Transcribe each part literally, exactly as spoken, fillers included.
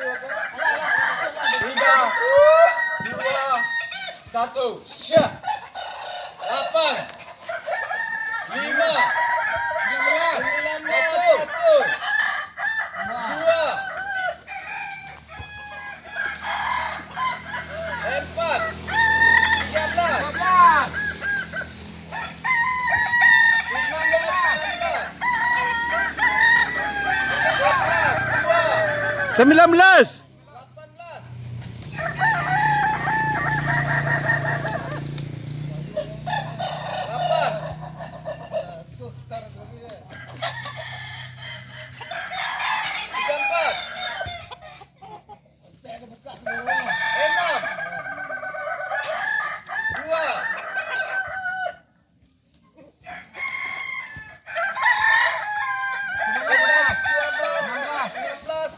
Tiga, dua, satu. Syah. Lapan. Lima. Sembilan belas. Satu. Dua. Empat. Tiga belas. Lima belas. Sembilan belas. Dua. Sembilan belas. Lapan belas. Lapan. Tiga empat. Enam. Dua. Sembilan belas. Dua belas. Enam belas. Enam belas.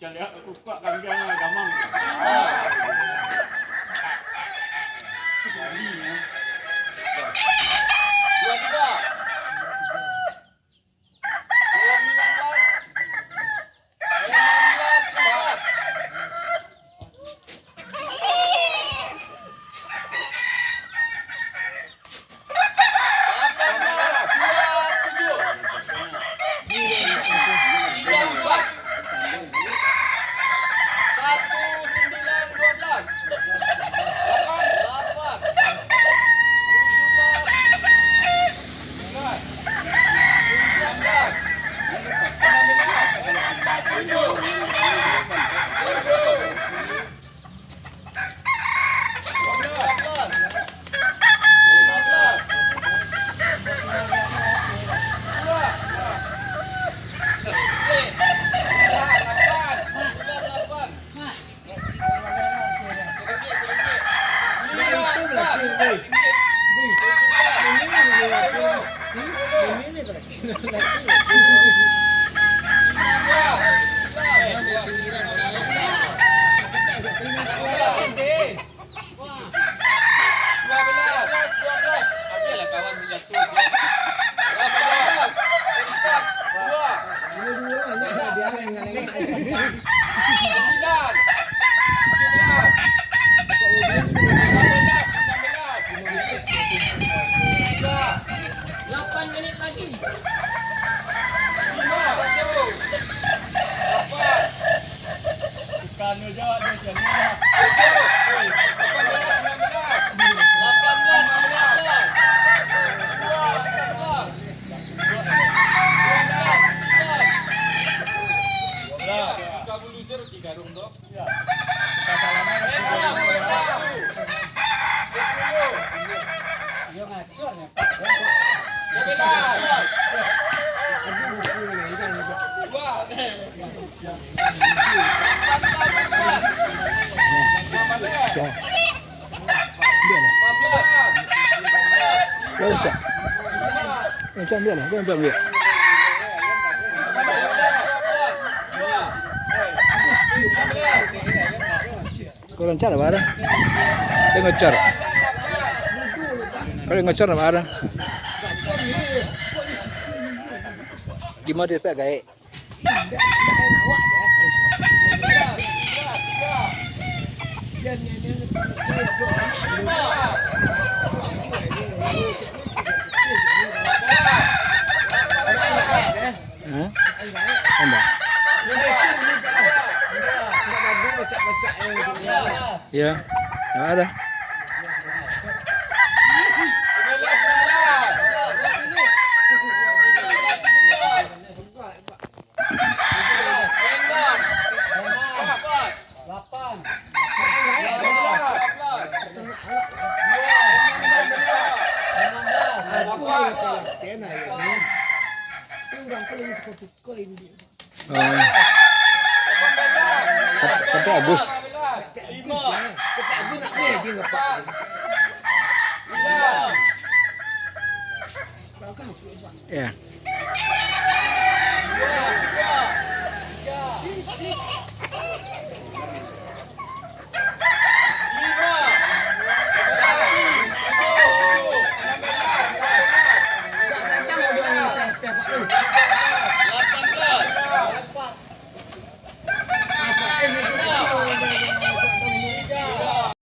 Lihat kupak kambing gamang. Dua tiga. Sembilan belas. Sembilan belas empat. Delapan belas dua tujuh. Tiga empat. Satu sembilan dua belas. Delapan. Tujuh belas. Sembilan belas. Tujuh. Dua belas, dua belas. Ambillah kawan tu jatuh. Dua belas, empat, dua. Ini dua, banyak lah dia yang ngaleng. Sembilan, tujuh belas, delapan belas, sembilan belas. Tiga. Lapan menit lagi. Lima, satu. Lapan. Bukan jo, jo, jo, jo. Lapan belas, sembilan belas. Dua belas, dua belas. Buka bulu ser di karung tu. Yo, ngacor ni. Siap. Biarlah. Rancak. Rancak, biarlah. Biar, biar, biar. Kau lancar apa ada? Kau ngocor. Kau ngocor apa ada? Di mana dia gaek? Hah? Tambah. Ya, nggak ada. Oh. Tapi Agus. Ya.